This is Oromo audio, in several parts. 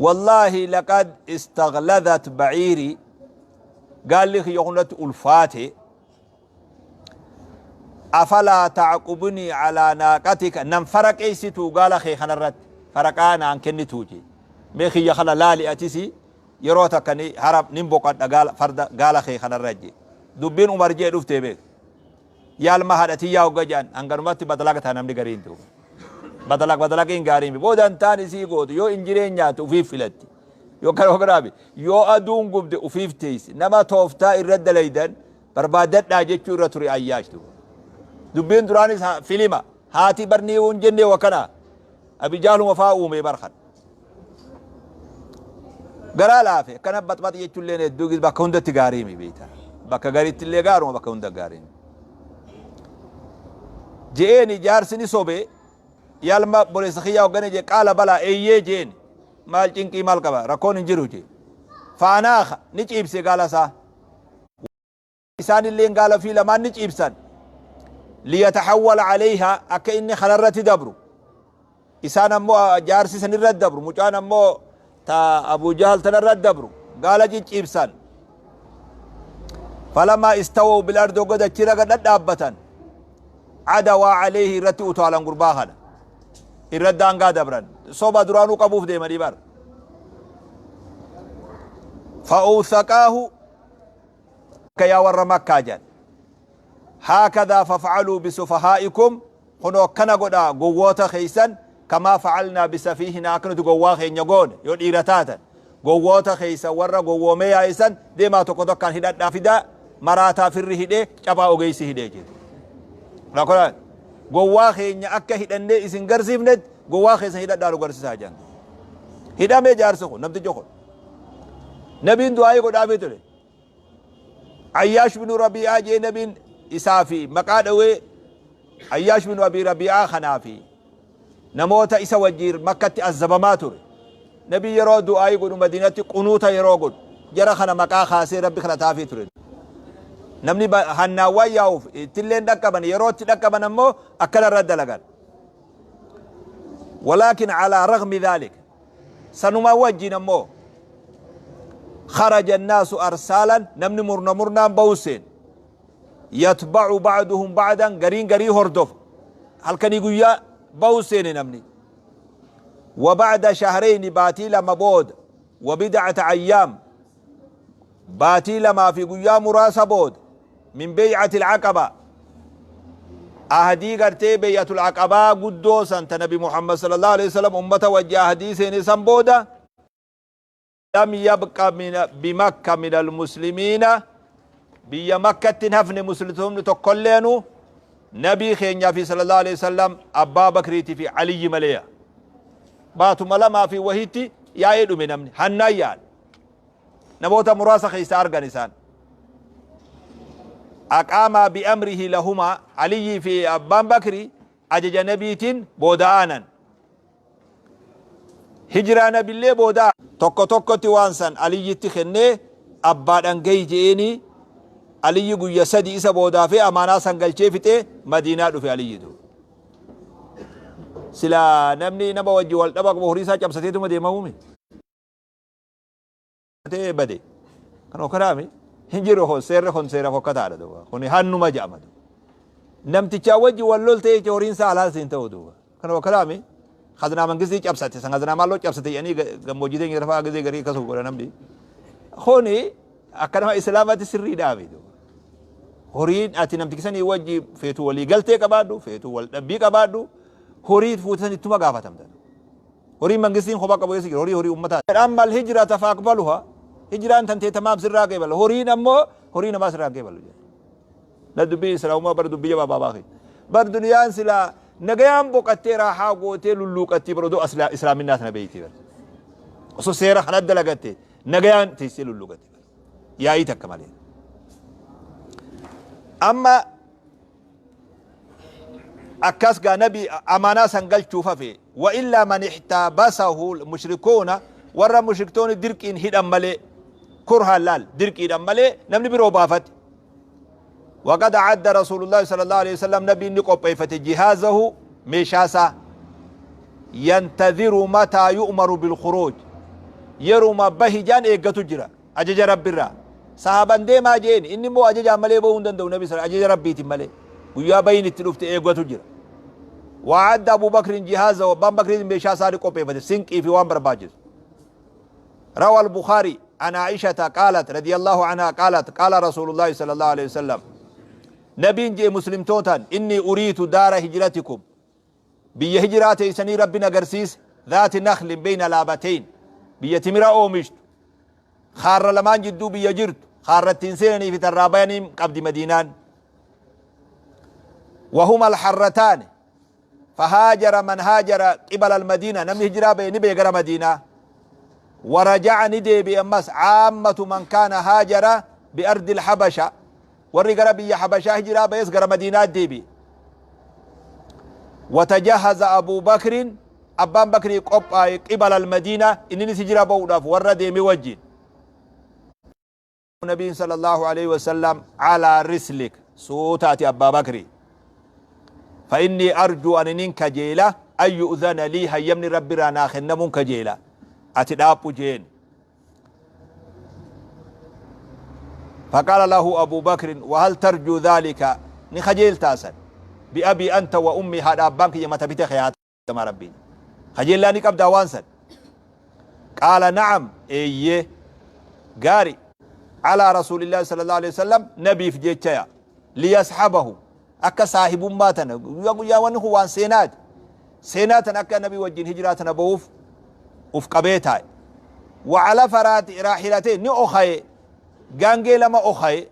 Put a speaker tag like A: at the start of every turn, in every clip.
A: Wallaahi laqad istagladat ba'iirii, gaalli kiyya kun natti ulfaate, afalaa ta'qubunii alaa naaqatika, nan faraqeessituu gaala kee kanarratti faraqaa naan kennituu jee, mee kiyya kana laali, atisi yeroo takka ni hara nin boqadha gaala farda gaala kee kanarra jee. Dubbiin Umar jee dhuftee beek. Yaalma haadha tiyyaa hogga jedhan hanganumatti badalaqta namni gariin duuba. Badalaq badalaqiin gaarii miti. Booda hin taane isii gootu yoo injireen nyaate ufiif filatti. Yoo kana hogganaafi yoo aduun gubde ufiif teessi. Nama tooftaa irra dalaydan barbaadadhaa jechuu irra ture Ayyaash duuba. Dubbiin duraanis filima haati barnii hin jennee wakana. Abijaaluma faa uumee barkan. Garaa laafe akkana baxbax jechuulleen hedduu bakka hundatti gaarii mi beekta. Bakka gariitti illee gaaruma, bakka hunda gaarii mi. Je'eeni jaarsi ni sobe, yaalma boleessa kiyyaa hoggane jee, qaala balaa eeyyee jeen, maal cinqii maal qaba, rakkoon hin jiru jee. Faanaaha ni ciibse gaala isaa. Isaanilleen gaala ofii lamaan ni ciibsan, liyataxawwala calayhaa, akka inni kanarratti dabru, isaan ammoo jaarsi sanirratti dabru, mucaan ammoo ta Abu Jahal tanarratti dabru gaala cicciibsan. Falamaa istawaw bil ardi, hogga dachirra gad dhadhaabbatan, adawaa calayhi, irratti utaalan, gurbaa kana irratti daangaa dabran. Soba duraanuu qabuuf deemanii bar. Fa'uusaqaahu. Akka yaa warra Makkaa jedhan, haakadhaa faf'aluu bisufahaa'ikum, kunoo akkana godhaa gowwoota keessan, kamaa fa'alnaa bisafiihinaa, akka nuti gowwaa keenya goone. Yoo dhiira taatan gowwoota keessan warra gowwoomee yaa'isan deemaa tokko tokkaan hidhadhaa fidaa. Maraataa firri hidhee cabaa ogeessi hidhee jedhu. Rakkoodhaan gowwaa keenya akka hidhannee isin garsiifnetti gowwaa keessan hidhadhaa nu garsiisaa jedhan. Hidhamee jaarsi kun, namtichi kun, nabiin du'aayii godhaafii ture. Ayyaash binu Rabii'aa jee nabiin isaa fi maqaa dhawee. Ayyaash binu Abii Rabii'aa kanaa fi namoota isa wajjiin Makkatti azzabamaa ture. Nabiin yeroo du'aayii godhu, Madiinatti qunuuta yeroo godhu, jara kana maqaa kaasee Rabbi kadhataafii ture. Namni hannaan waan yaa'uuf ittillee dhaqqaban, yeroo itti dhaqqaban ammoo akkana irra dalagan. Walaakin alaa ragmi dhaalik, Sanuma wajjin ammoo, kharaja annaasu arsaalan, namni murna murnaan bahuu seene. Yatba'u ba'duhum ba'dan, gariin garii hordofa. Halkanii guyyaa bahuu seene namni. Wa ba'da shahrayni, baatii 2 booda, wa bid'ata ayyaam, baatii 2 fi guyyaa muraasa booda, min bey'atil aqaba, ahdii gartee bey'atul aqabaa guddoo san ta Nabi Muhammad sallallahu alaihi wasallam ummata wajji ahdii seene san booda, lam yabqa bimakka min almuslimiina, biyya Makkatti hin hafne muslimtoonni tokkolleenu Nabii keenyaa fi sallallahu alaihi wasallam, Abbaa Bakriitii fi Aliyyi maleeya. Baatuma 2 fi wahiitti yaa'ee dhume namni hannaan yaa'an. Namoota muraasa keessaa argan isaan. Aqaamaa bi'amrihi lahumaa, Aliyyii fi Abbaan Bakri ajaja Nabiitiin booda aanan. Hijiraa Nabillee booda tokko tokkotti waan san Aliyyitti kennee, abbaadhaan gahi je'eeni. Aliyyi guyya 3 isa boodaafee amaanaa san galchee fixee Madiinaa dhufe Aliyyitu. Sila namni nama wajji wal dhaba qabu horii isaa cabsateetuma deemamuumi. Ta'ee bade. Kan okkataami hin jiru, kun seerri kun seera fokkataadha duuba. Kuni hannuma jedhama duuba. Namtichaa wajji wal lolte jecha horiin isaa halaal siin ta'u duuba. Kan okkataami khaznaa mangistii cabsate, san khaznaa maalloo cabsate jedhanii gammoojjii teenya lafaa gizee garii akkasuma godha namni. Kuni akka nama islaamaatti sirriidhaami duuba. Horiin ati namtichi sanii wajji feetu walii galtee qabaadhu, feetu wal dhabbii qabaadhu, horii fuute san ittuma gaafatamta. Horiin mangistiin kophaa qabu eessa jira? Horii horii ummataati. Amma al-hijrata faaqbaluha. Hijraan tan tee tamaam sirraa qeebala. Horiin ammoo horii namaa sirraa hin qeebalu jedha. Na dubbii islaamummaa bar dubbii jabaa baabaa kee. Bar duniyaan silaa nagayaan boqattee raaxaa gootee lulluuqattii bar odoo islaaminaa tana beeytee bar. Osoo seera kana dalagatte nagayaan teessee lulluuqatti bar. Yaa'ii takka malee. Amma Akkas gaa Nabi amaanaa san galchuuf hafe. Wa illaa man ihtabasahu mushrikuuna, warra mushriktoonni dirqiin hidhan malee, kurhaan laal dirqiidhan malee namni biroo baafate. Waqad a'adda Rasuulullaahi sallallahu alaihi wasallam, nabiin ni qopheeffate, jihaazahu, meeshaa isaa, yantadhiru mataa yu'maru bilkhuruuj. Yeruma bahi jaan eeggatu jira ajaja Rabbirraa. Sahaaban deemaa je'een inni immoo ajajaan malee bahuu hin danda'u nabi ajaja Rabbiitiin malee. Guyyaa bahiin itti dhufte eeggatu jira. Wa'adda Abu Bakrin jihaazahu abbaan Bakriin meeshaa isaa ni qopheeffate sinqii fi waan barbaachisu. روى البخاري عن عائشة قالت رضي الله عنها قالت قال رسول الله صلى الله عليه وسلم نبين جي مسلم توتان إني أريت دار هجرتكم Biyya hijiraa teeysanii Rabbi na garsiise, dhaati nakhlin beyna laabateyn, biyya timira oomishtu, khaarra lamaan jidduu biyya jirtu, khaarra ittiin seenanii fi tarraa bayaniin qabdi Madiinaan. Wahuma alharrataani, fahaajara man haajara qibala almadiina, namni hijiraa baye ni baye gara Madiinaa. Waraja'a ni deebi'e ammas caammatu man kaana haajara biardi alhabasha, Warri gara biyya Habashaa hijiraa bayes gara Madiinaa deebi'e. Watajahaza Abuu Bakrin abbaan Bakrii qophaaye qibala al-Madiinaa inninis hijiraa ba'uudhaaf warra deeme wajjin. Nabiin sallallahu alaihi wasallam alaa rislik suuta ati abbaa Bakrii. Fa inni arjuu ani nin kajeela an yu'zana lii hayyamni Rabbiraa naa kennamuun kajeela ati dhaaphu jeen. فقال له أبو بكر وهل ترجو ذلك ni kajeeltaa san بأبي أنت وأمي haadha abbaan kiyya mata bite kee haa rabbiin kajeellaa ni qabdaa waan san قال نعم eeyyee gaari على رسول الله صلى الله عليه وسلم nabiif jecha ليصحبه akka saahibummaa tana guyyaa guyyaa wanni kun waan seenaati seenaa tana akka nabii wajjin hijiraa tana bahuuf uf qabee taa'e wa'alafa raahilatee ni okaye gaangee lama okaye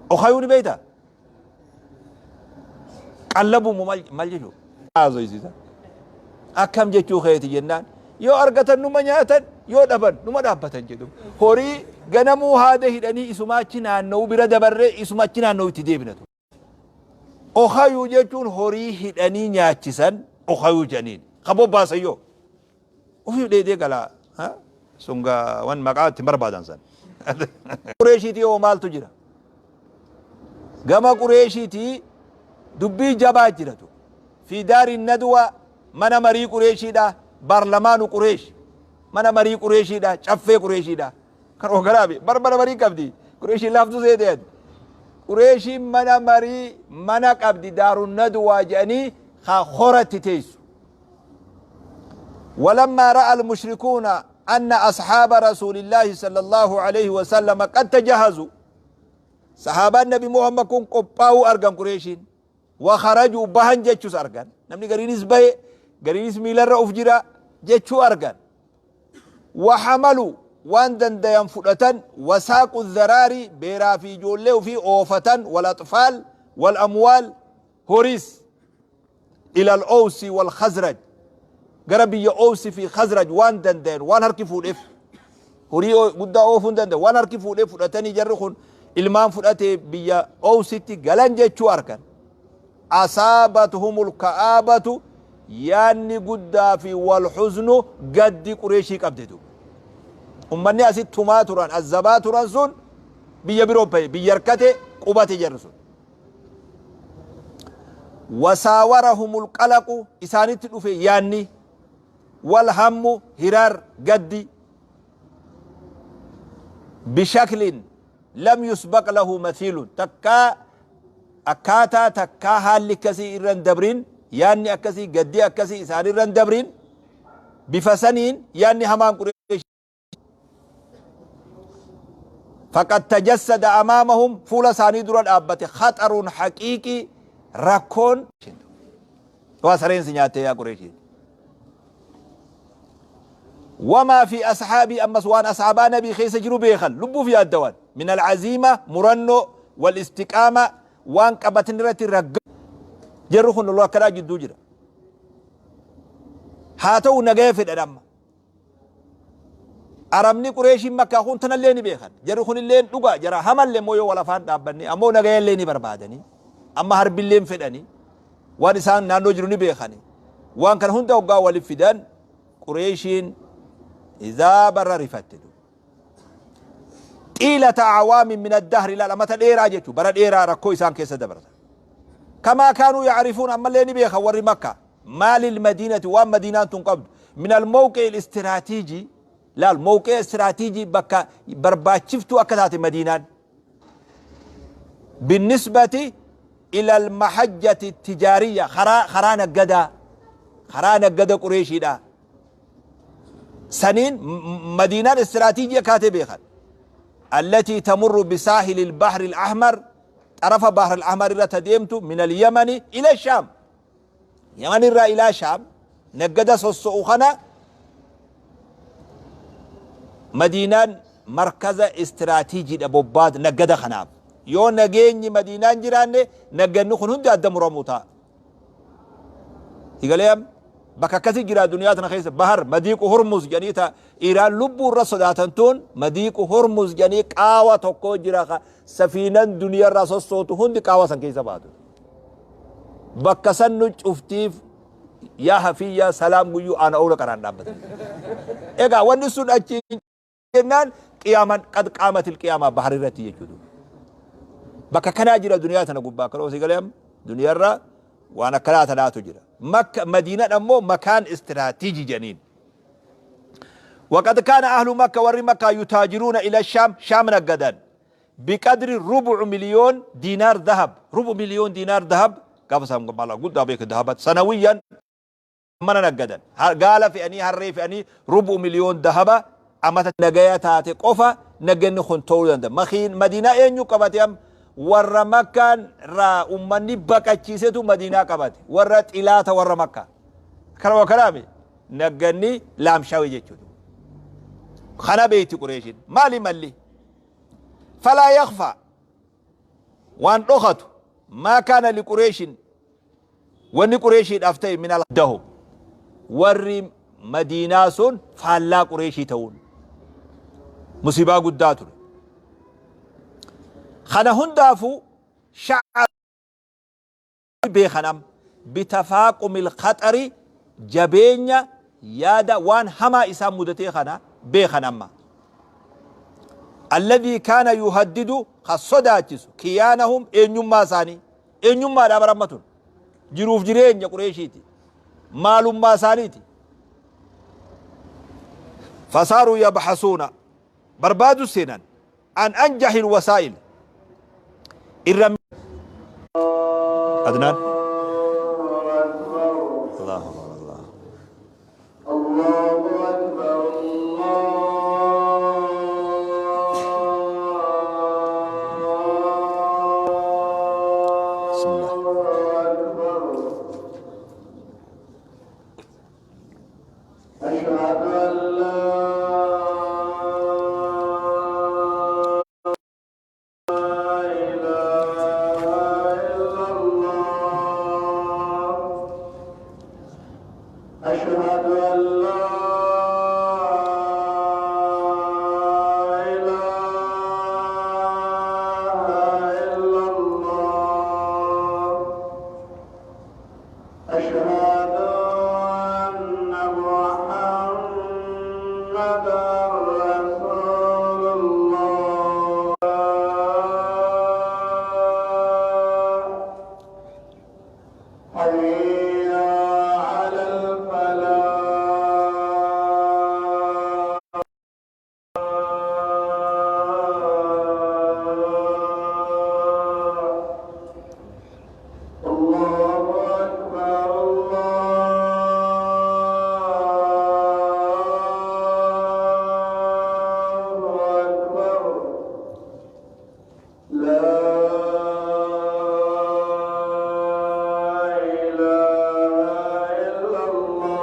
A: okayuu ni beekta qallabuu moo maal maal jechuu haasoysisa akkam jechuu keeti jennaan yoo argatan numa nyaatan yoo dhaban numa dhaabbatan jedhu horii ganamuu haada hidhanii isuma achi naanna'u bira dabarree isuma achi naanna'u itti deebinatu. Okayuu jechuun horii hidhanii nyaachisan okayuu jedhaniin. Ka bobbaasan yoo ofiif dheedee galaa sun gaa wan maqaa itti barbaadan san. Qureeshiitii hoo maaltu jira? Gama Qureeshiitii dubbii jabaa jiratu. Fi daari nadwa mana marii Qureeshiidha baarlamaanu Qureesh mana marii Qureeshiidha caffee Qureeshiidha. Kan hoogganaa bar mana marii qabdi. Qureeshiin laaftuu seete ati. Qureeshiin mana marii mana qabdi daarun nadwaa jedhanii ka horatti teessu. ولما رأى المشركون أن أصحاب رسول الله صلى الله عليه وسلم قد تجهزوا صحابان نبي محمد كن قباو أرغم قريشين وخرجوا bahan jechus argan namni gariinis bahe gariinis miilarra uf jira jechuu argan Wa-hamaluu, waan dandayan fudhatan, wa-saaqu dharaari, beeraa fi ijoollee ufii oofatan, wal-axfaal, wal-amwaal, horiis, ilal owsi wal-khazraj, gara biyya owsi fi khazraj waan dandayan, waan harki fuudheef, horii guddaa oofuu hin dandayan, waan harki fuudheef fudhatanii jarri kun ilmaan fudhatee biyya owsitti galan jechuu arkan. Asaabathumul ka'aabatu yaanni guddaa fi wal huznu gaddi Qureeshii qabde duuba. Ummanni asitti tumaa turan, azzabaa turan sun biyya biroo bahe, biyya harkate qubate jarri sun. Wasaawarahumul qalaqu isaanitti dhufe yaanni wal hammu hiraar gaddi bishaklin lam yusbaq lahu mathiilun takkaa akkaataa takkaa haalli akkasii irra hin dabrin yaanni akkasii gaddi akkasii isaan irra hin dabrin bifa saniin yaanni hamaan Qureesh faqad tajassada amaamahum fuula isaanii dura dhaabbate khaxarun haqiiqii rakkoon waa sareen si nyaattee yaa Qureeshii Wamaa fi asxaabii ammas waan asxaabaa nabii keessa jiru beekan lubbuuf yaaddawan min alcaziima murannoo wal istiqaama waan qabatan irratti ragga jarri kun lola akkanaa jidduu jira haa ta'u nagaya fedhan amma arabni qureeshiin makkaa kun tanallee ni beekan jarri kun illee dhugaa jara hamallee immoo yoo wal afaan dhaabbanne ammoo nagayallee ni barbaadanii amma harbillee hin fedhanii waan isaan naannoo jiru ni beekani waan kana hunda hoggaa waliif fidan Qureeshiin izaabarra rifatte duuba. Xiilata acwaamin min addahri ilaal amata dheeraa jechuu bara dheeraa rakkoo isaan keessa dabarsan. Kamaa kaanuu yacrifuun ammallee ni beekan warri Makkaa. Maalil madiinati waan madiinaan tun qabdu min almawqi'i istiraatiijii Laal mowqee istiraatiijii bakka barbaachiftuu akka taate Madiinaan. Binnisbati ila almahajjati tijaariyya karaa karaa naggadaa karaa naggada Qureeshiidha. Saniin Madiinaan istiraatiijii akka taate beekan. Allatii tamurru bisaahili albahri alahmar xarafa bahr alahmar irra ta deemtu min alyamani ila shaam. Yaman irraa ilaa Shaam naggada sosso'u kana Madiinaan markaza istiraatiijiidha bobbaa naggada kanaaf. Yoo nageenyi Madiinaan jiraanne nagganni kun hundi adda muramuu ta'a. Sigalee amma bakka akkasii jira duniyaa tana keessa bahar madiiqu hurmuz jedhanii ta Iraan lubbuu irra sodaatan tun madiiqu hurmuz jedhanii qaawa tokko jira ka safiinan duniyaa irraa sossootu hundi qaawa san keessa baatu. Bakka san nu cuftiif yaa hafiyyaa salaam guyyuu aana oola qaraan dhaabbatan. Egaa wanni sun achi jennaan qiyaaman qad qaamatil qiyaamaa bahar irratti jechuudha. Bakka kanaa jira duniyaa tana gubbaa kan osii galee amma duniyaarra waan akkanaa tanaatu jira. Makka Madiinaan ammoo makaan istiraatiijii jedhaniin. Waqad kaana ahlu makka warri makkaa yutaajiruuna ila shaam shaam naggadan. Biqadri rubu'u miliyoon diinaar dahab rubu miliyoon diinaar dahab gaafa isaan maala guddaa beeka dahabat sanawiyyan mana naggadan gaala fe'anii harree fe'anii rubu miliyoon dahaba amata nagaya taate qofa nagganni kun ta'uu danda'a. Makiin Madiinaa eenyu qabate am warra Makkaan irraa ummanni baqachiisetu Madiinaa qabate warra xilaata warra Makkaa. Kanuma kanaami nagganni laamshawe jechuudha. Kana beeyti Qureeshiin maali malli? Falaa yakhfaa waan dhokatu maa kaana liqureeshin wanni qureeshiidhaaf ta'e min dahu warri madiinaa sun faallaa qureeshii ta'uun musiibaa guddaa ture. Kana hundaafuu sha'a beekan amma bitafaaqumil khaxari jabeenya yaada waan hamaa isaan mudatee kana beekan amma. Alladhii kaana yuhaddidu ka sodaachisu kiyaanahum eenyummaa isaanii eenyummaadhaa bara amma tun jiruuf jireenya qureeshiiti maalummaa isaaniiti. Fasaaruu yabhasuuna barbaadu seenan An anjahil wasaa'il irra Adnaan Allahu Akbar Allah
B: Allahu Akbar
A: Bismillah
B: Allahu Akbar Ashhadu an la ilaha illallah Ashhadu an la ilaha illallah Ashhadu anna Muhammadan Rasulullah. Hayya 'alal falah. Allahu akbar Allahu akbar La ilaha illallah.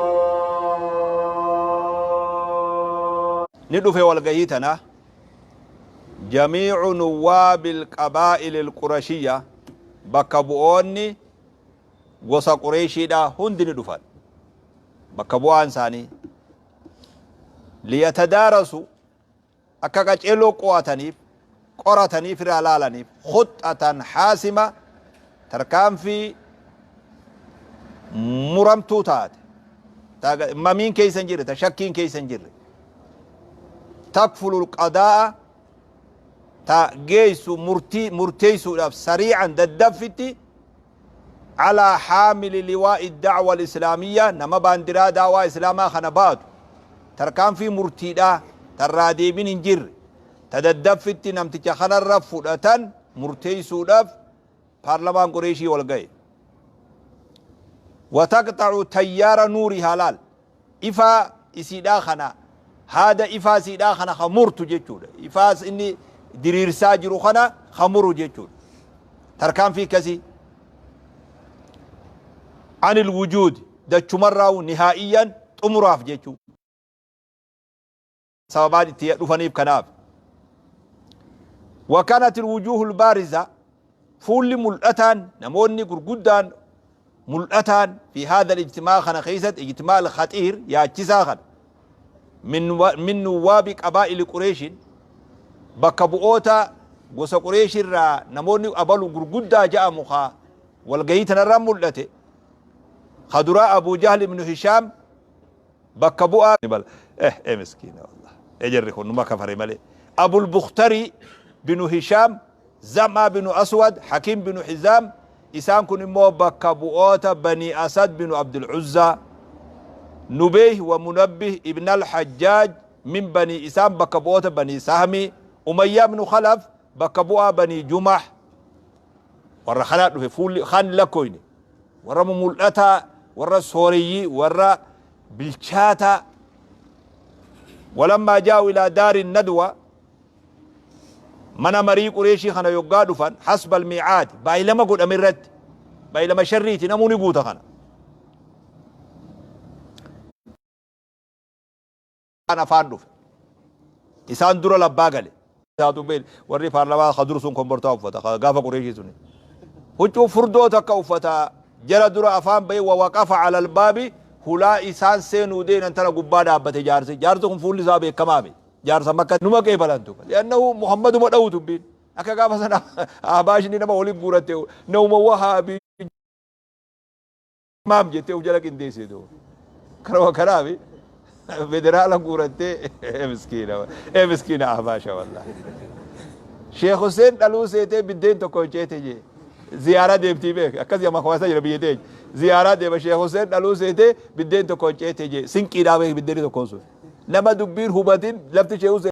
A: Ni dhufe walgahii tana jamiicu nuwaabil qabaa'ilil qurashiyya bakka bu'oonni gosa qureeshiidha hundi ni dhufan bakka bu'aan isaanii liyatadaarasu akka qaceeloo qo'ataniif qorataniif irraa laalaniif khuxxatan haasima tarkaanfii muramtuu taate ta mamiin keessa hin jirre ta shakkiin keessa hin jirre takfulul qadaa'a ta geessu murtii murteessuudhaaf sarii'an daddaffitti alaa haamili liwaa'i da'wa islaamiyya nama baandiraa da'waa islaamaa kana baatu Tarkaanfii murtiidhaa tarraa deebiin hin jirre ta daddaffitti namticha kanarra fudhatan murteessuudhaaf paarlamaan Qureeshii wal ga'e. Wataqxacu tayyaara nuurihaa, laal, ifaa isiidhaa kana, haada ifaa isiidhaa kana ka murtu jechuudha. Ifaa inni diriirsaa jiru kana ka muru jechuudha. Tarkaanfii akkasii anil wujuud, dachumarraa nihaa'iyyan xumuraaf jechuu. Sababaan itti dhufaniif kanaaf. Wakanat alwujuuhu albaariza, fuulli mul'ataan, namoonni gurguddaan mul'ataan, fi haadha alijtimaa kana keessatti, ijtimaa alkhaxiir yaachisaa kana, min nuwaabi qabaa'ili Qureeshin, bakka bu'oota gosa Qureeshirraa namoonni abalu gurguddaa ja'amu ka walgahii tanarraa mul'ate ka duraa Abu Jahl ibnu Hishaam bakka bu'aa bal eh eh miskiina wallah eh jarri kun numa kafare malee. Abul Bukhtari binu Hishaam, Zam'aa binu Aswad, Hakiim binu Hizaam, isaan kun immoo bakka bu'oota Bani Asad binu Abdul Uzzaa, Nubeyh wa Munabbih ibn al-Hajjaaj min Bani, isaan bakka bu'oota Bani Sahmi, Umayyaa binu Khalaf bakka bu'aa Bani Jumah. Warra kanaa dhufe fuulli kaan lakkoyne, warra mumul'ataa, warra sooreyyii, warra bilchaataa. Walammaa jaa'u ilaa daari nadwa, mana marii Qureeshii kana yoggaa dhufan, hasba almiicaad, baay'ilama godhame irratti, baay'ilama sharriiti, namuu ni guuta kana. Afaan dhufe isaan dura labbaa gale. Taatu beel warri paarlamaa ka dur sun kombortaa uffata ka gaafa Qureeshii suni huccuu furdoo takka uffata. Jara dura afaan bahee, wa waqafa ala albaabi, hulaa isaan seenuu deenan tana gubbaa dhaabbate. Jaarsi kun fuulli isaa beekamaa miti, jaarsa Makka numa qeebalantu, li'annahu Muhammaduma dha'u. Dubbiin akka gaafa sana Ahbaashni nama waliin guuratte, nama Wahaabii maam jettee of jala qindeessitu. Karuma kanaaf federaala guurattee, miskiina miskiina Ahbaasha wallahi. Sheekh Hussein dhaluu seetee biddeen tokko hin ceete jee. Ziyaaraa deemtii beek, akkas yamma kawaasa jira biyya teenya. Ziyaaraa deema, Sheekh Hussein dhaluu seetee biddeen tokko hin ceete jee. Sinqiidhaa beek biddeeni tokkoon sun. Nama dubbiin hubatin lafti Sheekh Hussein.